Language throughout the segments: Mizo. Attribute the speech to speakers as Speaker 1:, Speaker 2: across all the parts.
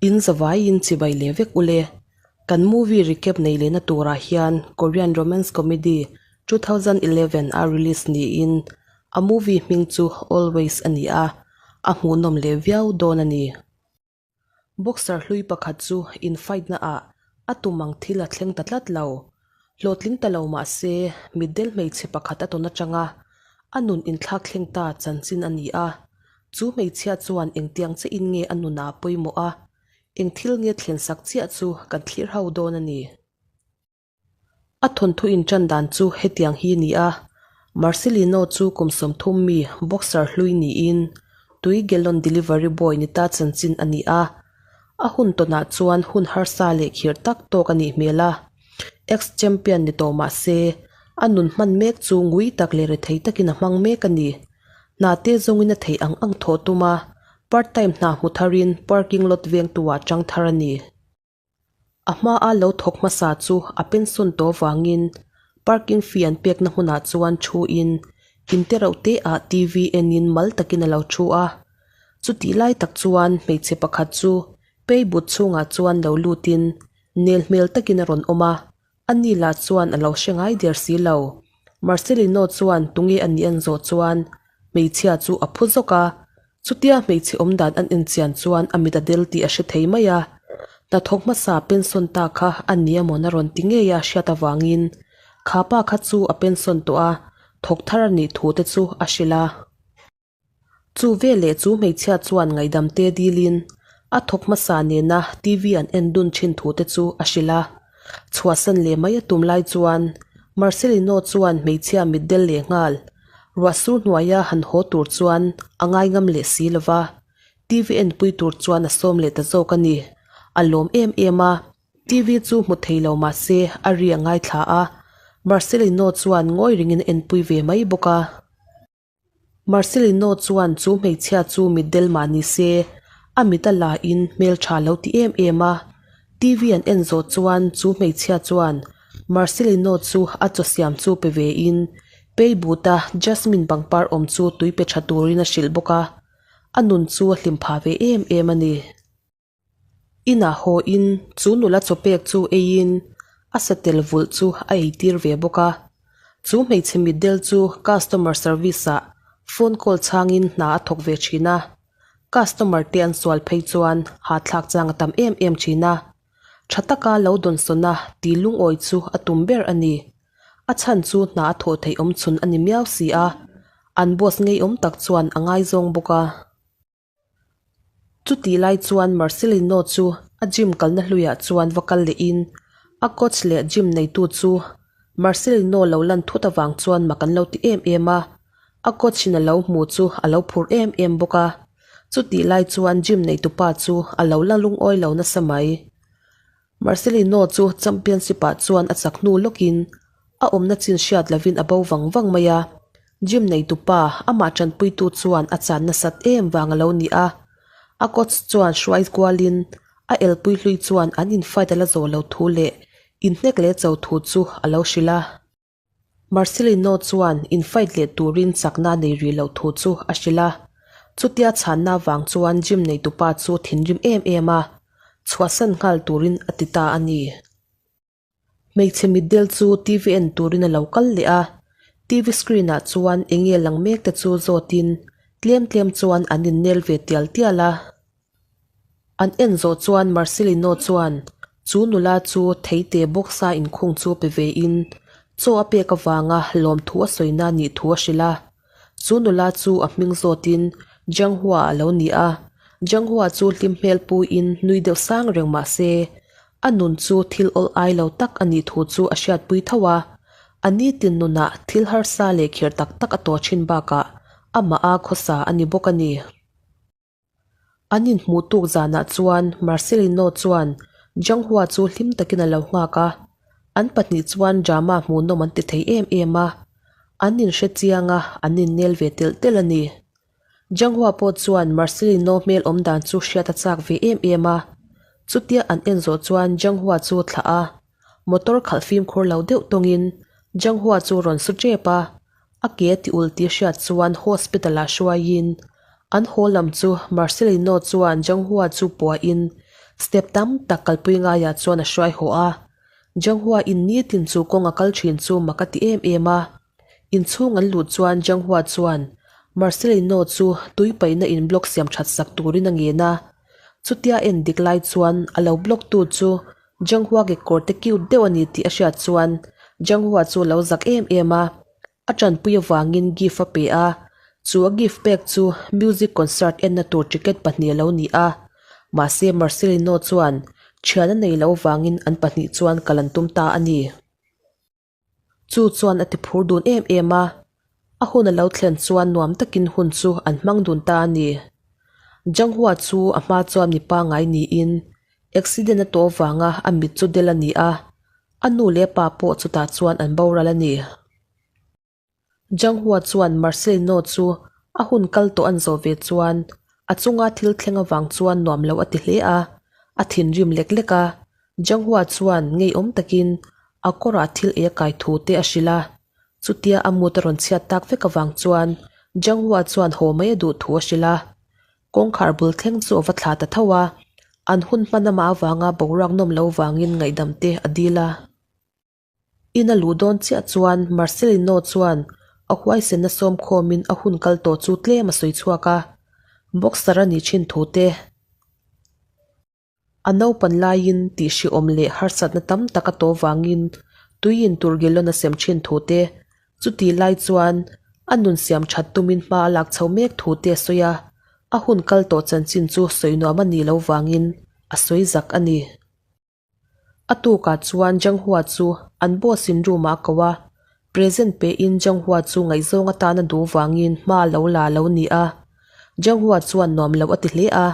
Speaker 1: In zavaiin chibai leh vek ule. Kan movie recap nei lehna turah hian Korean romance comedy 2011 a release niin a movie hming chu Always a ni a, a hmuhnawm leh viau dawn a ni. Boxer hlui pakhat chu in fight na ah a tum ang thil a thleng ta tlat lo. Hlawhtling ta lo mah se mitdel hmeichhe pakhat a tawn atanga a nun inthlak thleng ta chanchin a ni a. Chu hmeichhia chuan engtiang che in nge a nun ah pawimawh a, eng thil nge thlen sak chiah chu kan thlir ho dawn a ni. A thawnthu inṭan dan chu hetiang hi a ni a, Marcelino chu kum 30 mi boxer hlui niin tui gallon delivery boy ni ta chanchin a ni a. A hun tawnah chuan hun harsa leh khirh tak tawk a nih hmel a. Ex-champion ni tawh mah se, a nun hman mek chu ngui tak leh rethei takin a hmang mek a ni. Hna te zawngin a theih ang ang thawh tum a, part-time hna hmu tharin parking lot vengtu-ah chang thar a ni. A hmaa lo thawk hmasa chu a pension tawh vangin parking fee an pekna hmunah chuan thu in in te reuh te ah TV en in mal takin a lo thu a. Chutih lai tak chuan hmeichhe pakhat chu pay but chhungah chuan lo lut in nel hmel takin a rawn awm a, a ni lah chuan a lo hre ngai der si lo. Marcelino chuan tunge a nih an zawh chuan hmeichhia chu a phu zawk a, Chutia hmeichhe awm dan an enchian chuan a mit a del tih a hre thei mai a, hnathawk hmasa pension ta kha a ni amawn a rawn ti ngei a hriat avangin kha pa kha chu a pension tawh a, thawk thar a nih thu te chu a hrilh a. Chu veleh chu hmeichhia chuan ngaihdam te dilin a thawk hmasa nena TV an en dun thin thu te chu a hrilh a. Chhuahsan leh mai a tum lai chuan Marcelino chuan hmeichhia mit del leh nghal. Ruah sur hnuaia han haw tur chuan a ngai ngam leh si lo va, TV enpui tur chuan a sawm leh ta zawk a ni. A lawm em em a, TV chu hmu thei lo mah se a ri a ngaithla a, Marcelino chuan ngawi ringin a enpui ve mai bawk a. Marcelino chuan chu hmeichhia chu mitdel mah ni se, a mit a la in hmeltha lo ti em em a. TV an en zawh chuan chu hmeichhia chuan Marcelino chu a chaw siam chu pe ve in, pay but a Jasmine pangpar awm chu tui pe tha turin a hrilh bawk a. A nun chu a hlim phah ve em em a ni. Inah haw in chu nula chaw pek chu ei in a satel vulh chu a ei tir ve bawk a. Chu hmeichhe mitdel chu customer service ah phone call chhang in hna a thawk ve thin a. Customer te an sual phei chuan hahthlak chang a tam em em thin a. Tha taka lo dawnsawn a ti lungawi chu a tum ber a ni. A chhan chu hna a thawh theih awm chhun a ni miau si a. An boss ngeiawm tak chuan a ngaizawng bawk a. Chutih lai chuan Marcelino chu a gym kalna hluiah chuan va kal lehin a coach leh gym neitu chu Marcelino lo lan thut avang chuan mak an lo ti em em a, a coach in a lo hmu chu a lo phur em em bawk a. Chutih lai chuan gym neitupa chu a lo la lungawi lo nasa mai. Marcelino chu championship ah chuan a chak hnu lawkin a awmna chin hriat lovin a bo vang vang mai a. Gym neitupa amah tanpuitu chuan a chan nasat em vang a lo ni a. A coach chuan hruai kualin a elpui hlui chuan an in fight a la zawh lo thu leh inhnek leh cho thu chu a lo hrilh a. Marcelino chuan in fight leh turin chakna nei rih loh thu chu a hrilh a. Chutia chhanna vang chuan gym neitupa chu thinrim em em a, chhuahsan nghal turin a ti ta a ni. Hmeichhe mitdel chu TV en turin a lo kal leh a, TV screen ah chuan eng nge lang mek te chu zawtin tlem tlem chuan an innel ve tial tial a. An en zawh chuan Marcelino chuan chu nula chu theite box-a inkhung chu pe ve in chaw a pek avanga lawmthu a sawina nih thu a hrilh a. Chu nula chu a hming zawtin Jianghua a lo ni a, Jianghua chu hlim hmel puiin nui deuh sang reng mah se a nun chu thil awl ai lo tak a nih thu chu a hriatpui tho a. A nitin nunah thil harsa leh khirh tak tak a tawh thin bakah amah a khawsa a ni bawk a ni. An inhmuh tuk zanah chuan Marcelino chuan Jianghua chu hlim takin a lo nghak a, an pahnih chuan drama hmuhnawm an ti thei em em a, an inhre chiang a, an innel ve telh telh a ni. Jianghua pawh chuan Marcelino hmel awm dan chu hriat a chak ve em em a, chutia an en zawh chuan Jianghua chu thlah a, motor khalh fimkhur lo deuh tawngin Jianghua chu rawn su tep a, A ke ti ul tih hriat chuan hospital ah hruaiin an haw lam chu Marcelino chuan Janghua chu puahin Step tam tak kalpui ngaiah chuan a hruai haw a. Janghua in nitin chu kawng a kal thin chu mak a ti em em a. Inchhung an luh chuan Janghua chuan Marcelino chu tui paihna in block siam that sak turin a ngen a. Chutia en dik lai chuan a lo block tu chu Janghua kekawr te cute deuh a ni tih a hriat chuan Janghua chu a lo zak em em a. A tanpui avangin gift a pe a, chu a gift pek chu music concert enna tur ticket pahnih a lo ni a. Mahse Marcelino chuan thian a nei loh avangin an pahnih chuan kal an tum ta a ni. Chu chuan a ti phur dun em em a, a hun a lo thlen chuan nuam takin hun chu an hmang dun ta a ni. Janghua chu a hma chuan mi pangngai niin accident a tawh avanga a mit chu del a ni a, A nu leh pa pawh chutah chuan an boral a ni. Janghua chuan Marcelino chu a hun kal tawh an zawh ve chuan a chunga thil thleng avang chuan nuam lo a ti hle a, a thinrim lek lek a. Janghua chuan ngeiawm takin a kawrah thil ei a kai thu te a hrilh a. Chutia a mut a rawn chhiat tak vek avang chuan Janghua chuan haw mai a duh thu a hrilh a. Kawngkhar bul thleng chu a va thla ta tho a, an hun hman amah avanga boruak nawm lo vangin ngaihdam te a dil a. In a luh dawn chiah chuan Marcelino chuan a huaisenna sawm khawmin a hun kal tawh chu tlem a sawi chhuak a, boxer a nih thin thu te, A naupan laiin tihhrehawm leh harsatna tam tak a tawh vangin tuiin tur gallon a sem thin thu te, chutih lai chuan a nun siam that tumin hma a lak chho mek thu te a sawi a, a hun kal tawh chanchin chu sawi nuam a nih loh vangin a sawi zak a ni. A tukah chuan Janghua chu an boss in room ah a ko a, Present pein Janghua chu ngaihzawng atan a duh vangin hma a lo la lo ni a. Janghua chuan nuam loh a ti hle a,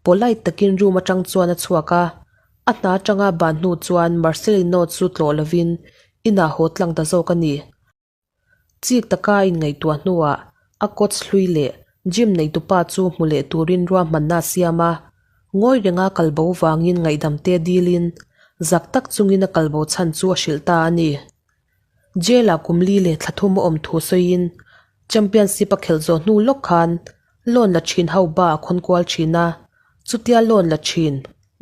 Speaker 1: polite takin room atang chuan a chhuak a. A hna atanga ban hnu chuan Marcelino chu tlawh lovin inah haw tlang ta zawk a ni. Chik taka a inngaihtuah hnuah a coach hlui leh gym neitupa chu hmu leh turin ruahmanna a siam a, ngawi renga kalbo vangin ngaihdam te dilin zak tak chungin a kalbo chhan chu a hrilh ta a ni. Jail-ah kum li leh thla thum a awm thu sawiin Championship a khelh zawh hnu lawk khan loan la thin ho ba a khawn kual thin a, chutia loan la thin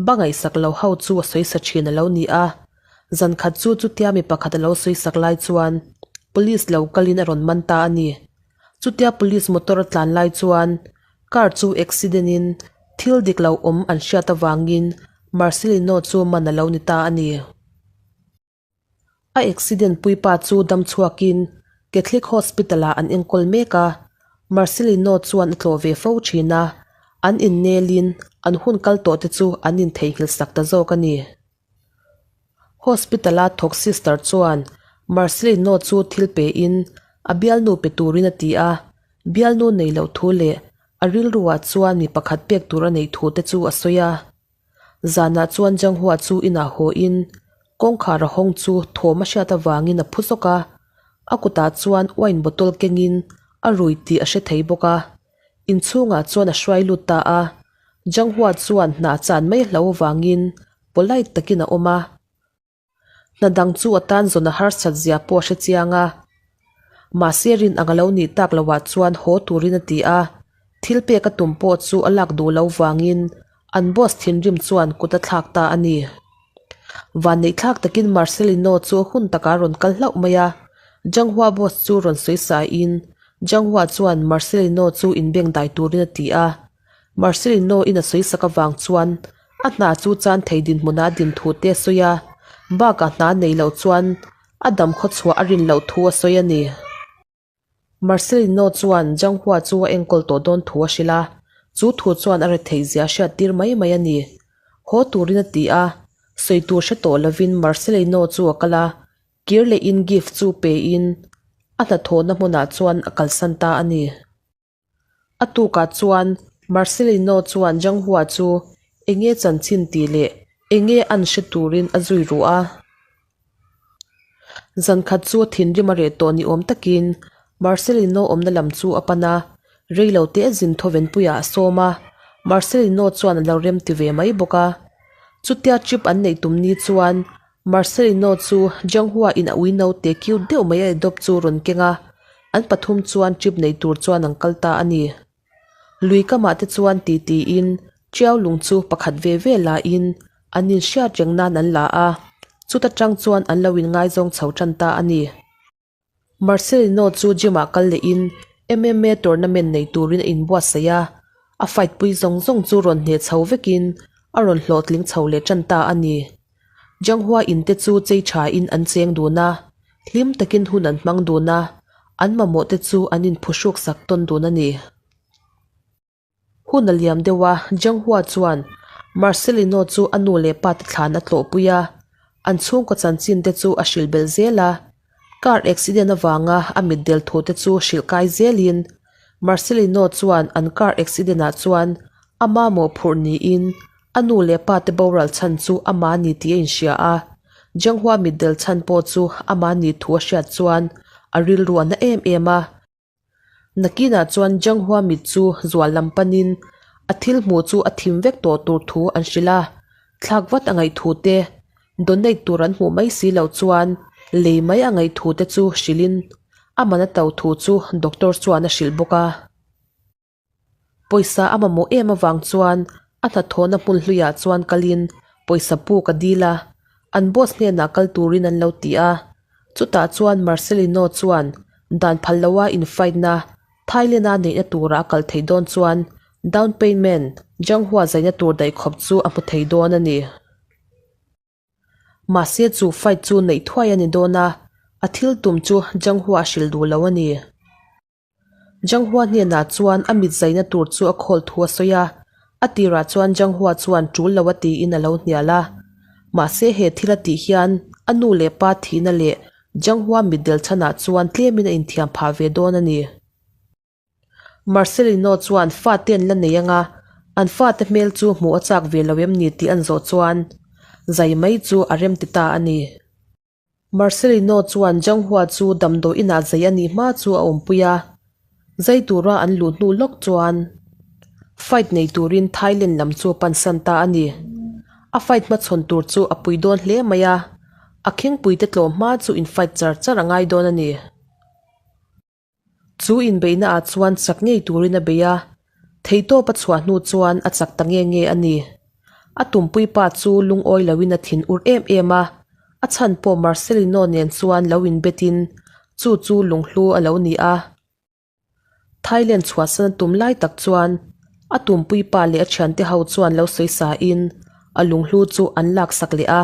Speaker 1: ba ngaihsak lo ho chu a sawisa thin a lo ni a, zan khat chu chutia mi pakhat a lo sawisak lai chuan Police lo kalin a rawn man ta a ni. Chutia Police motor a tlan lai chuan car chu accident in thil dik lo awm an hriat avangin Marcelino chu man a lo ni ta a ni. A accident puipa chu dam chhuakin Catholic Hospital-ah an enkawl mek a, Marcelino chuan a tlawh ve fo thin a, an innelin an hun kal tawh te chu an intheihnghilh sak ta zawk a ni. Hospital-a thawk sister chuan Marcelino chu thil pein a bialnu pe turin a ti a, bialnu nei loh thu leh a rilruah chuan mi pakhat pek tur a neih thu te chu a sawi a. Zanah chuan Janghua chu inah haw in kawngkhar a hawng chu thawm a hriat avangin a phu zawk a, a kutah chuan wine bottle kengin a rui tih a hre thei bawk a, inchhungah chuan a hruai lut ta a, Janghua chuan hna chan mai hlo avangin polite takin a awm a. Hna dang chu a tan zawn a harsat zia pawh a hre chiang a. Mahse rin ang a lo nih tak loh ah chuan haw turin a ti a, thil pek a tum pawh chu a lak duh lo vangin an boss thinrim chuan kut a thlak ta a ni. Vanneih thlak takin Marcelino chu a hun takah a rawn kal hlauh mai a, Janghua boss chu rawn sawi saiin Janghua chuan Marcelino chu inbengdai turin a ti a, Marcelino in a sawi sak avang chuan A hna chu chan thei dinhmunah a din thu te a sawi a, bakah hna nei loh chuan a dam khaw chhuah a rin loh thu a sawi a ni. Marcelino chuan Janghua chu a enkawl tawh dawn thu a hrilh a, chu thu chuan a retheih zia a hriat tir mai mai a ni. Haw turin a ti a, sawi tur hre tawh lovin Marcelino chu a kal a, kir lehin gift chu pein a hnathawhna hmunah chuan a kalsan ta a ni. A tukah chuan Marcelino chuan Janghua chu enge chanchin tih leh enge an hre turin a zui ruh a. Zankhat chu a thinrim a reh tawh ni awm takin Marcelino awmna lam chu a pan a, reilo te a zin thawvenpuiah a sawm a, Marcelino chuan a lo rem ti ve mai bawk a. Chutia trip an neih tum ni chuan Marcelino chu Janghua in a ui naute cute deuh mai a adopt chu rawn keng a, an pathum chuan trip nei tur chuan an kal ta a ni. Lui kamah te chuan ti tiin Tiau lung chu pakhat ve ve la in an inhriat reng nan an la a, chuta tang chuan an lo inngaizawng chho tan ta a ni. Marcelino chu gym ah kal leh in MMA tournament nei turin a inbuatsaih a, a fight pui zawng zawng chu rawn hneh chho vekin a rawn hlawhtling chho leh tan ta a ni. Janghua in te chu chei tha in an cheng dun a, hlim takin hun an hmang dun a, an mamawh te chu an inphuhruk sak tawn dun a ni. Hun a liam deuh a, Janghua chuan Marcelino chu a nu leh pa te thlan a tlawhpui a, an chhungkaw chanchin te chu a hrilh belh zel a. Car accident avanga a mitdel thu te chu hrilh kai zelin Marcelino chuan an car accident ah chuan a mamawh phurh niin a nu leh pa te boral chhan chu ama ni tih a inhria a. Janghua mitdel chhan pawh chu ama ni thu a hriat chuan a rilru a na em em a. Nakinah chuan Janghua mit chu zual lam panin a thil hmuh chu a thim vek tawh tur thu an hrilh a, thlak vat a ngaih thu te, donate tur an hmuh mai si loh chuan lei mai a ngaih thu te chu hrilhin a man a to thu chu doctor chuan a hrilh bawk a. Pawisa a mamawh em avang chuan a hnathawhna hmun hluiah chuan kalin pawisa puk a dil a, an boss hnenah kal turin an lo ti a. Chutah chuan Marcelino chuan dan phal loa in fight na Thailand-a neihna tura a kal theih dawn chuan down payment Janghua zaina tur daih khawp chu a hmu thei dawn a ni. Mahse chu fight chu neih thuai a ni dawn a, a thil tum chu Janghua a hrilh duh lo a ni. Janghua hnenah chuan a mit zaina tur chu a khawl thu a sawi a, a tirah chuan Janghua chuan tul lo a tiin a lo hnial a. Mahse he thil a tih hian a nu leh pa thihna leh Janghua mitdel chhanah chuan tlemin a inthiam phah ve dawn a ni. Marcelino chuan fate an la nei anga an fate hmel chu hmuh a chak ve lo em ni tih an zawh chuan zai mai chu a rem ti ta a ni. Marcelino chuan Janghua chu damdawi inah zai a nih hma chu a awmpui a, zai tura an luh hnu lawk chuan fight nei turin Thailand lam chu a pansan ta a ni. A fight hmachhawn tur chu a pui dawn hle mai a, a khingpuite tlawm hma chu in fight char char a ngai dawn a ni. Chu inbeihna ah chuan chak ngei turin a bei a, theihtawp a chhuah hnu chuan a chak ta nge nge a ni. A tumpui pa chu lungawi loin a thin ur em em a, a chhan pawh Marcelino nen chuan lo inbetin chu chu lunghlu a lo ni a. Thailand chhuahsan a tum lai tak chuan a tumpui pa leh a thiante ho chuan lo sawi sa in a lunghlu chu an laksak leh a.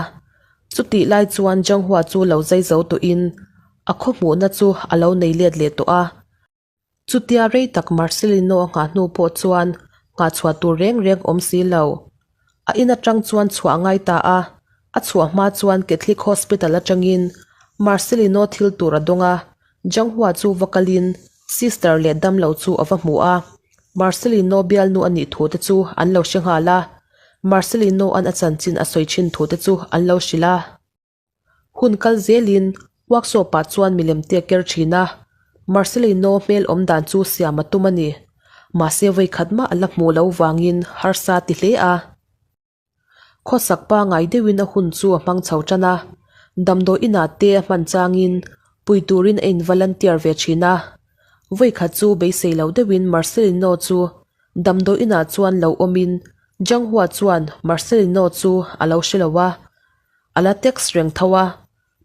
Speaker 1: Chutih lai chuan Janghua chu lo zai zo tawhin a khaw hmuhna chu a lo nei let leh tawh a. Chutia rei tak Marcelino a nghah hnu pawh chuan nghah chhuah tur reng reng awm si lo. A in atang chuan chhuah a ngai ta a, a chhuah hma chuan Catholic Hospital atangin Marcelino thil tur a dawng a, Janghua chu va kalin sister leh damlo chu a va hmu a. Marcelino bialnu a nih thu te chu an lo hre nghal a, Marcelino an a chanchin a sawi thin thu te chu an lo hrilh a. Hun kal zelin workshop ah chuan milem te a ker thin a, Marcelino hmel awm dan chu siam a tum a ni. Mahse vawikhat mah a la hmuh loh vangin harsa a ti hle a. Khawsak pangai deuhin a hun chu a hmang chho tan a, damdawi inah te a hman changin pui turin a in volunteer ve thin a. Vawikhat chu beisei lo deuhin Marcelino chu damdawi inah chuan lo awmin Janghua chuan Marcelino chu a lo hre lo a, a la text reng tho a,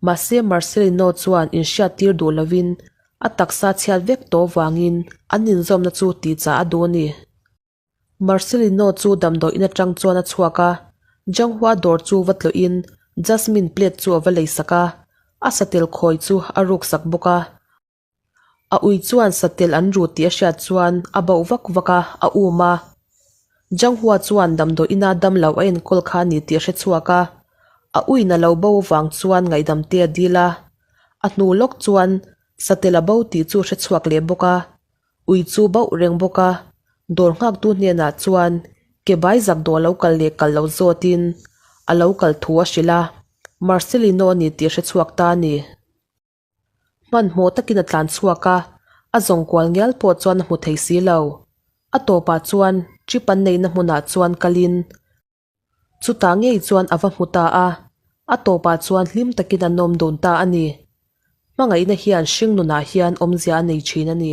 Speaker 1: mahse Marcelino chuan inhriattir duh lovin a taksa chhiat vek tawh vangin an inzawmna chu tihchah a duh a ni. Marcelino chu damdawi in atang chuan a chhuak a, Janghua dawr chu va tlawhin Jasmine plate chu a va lei sak a, a satel khawi chu a ruk sak bawk a. A ui chuan satel an ru tih a hriat chuan a bauh vak vak a, a um a. Janghua chuan damdawi ina damlo a enkawl kha a ni tih a hre chhuak a, a uin a lo bo avang chuan ngaihdam te a dil a. A hnu lawk chuan satel a bo tih chu a hre chhuak leh bawk a, Ui chu bauh reng bawk a, dawr nghaktu hnenah chuan ke bai zak dawh lo kal leh kal lo zawtin a lo kal thu a hrilh a, Marcelino a ni tih a hre chhuak ta a ni. Hmanhmawh takin a tlan chhuak a, a zawng kual ngial pawh chuan a hmu thei si lo. A tawpah chuan trip an neihna hmunah chuan kalin Chutah ngei chuan a va hmu ta a, a tawpah chuan hlim takin an awm dun ta a ni. Hmangaihna hian hringnunah hian awmzia a nei thin a ni.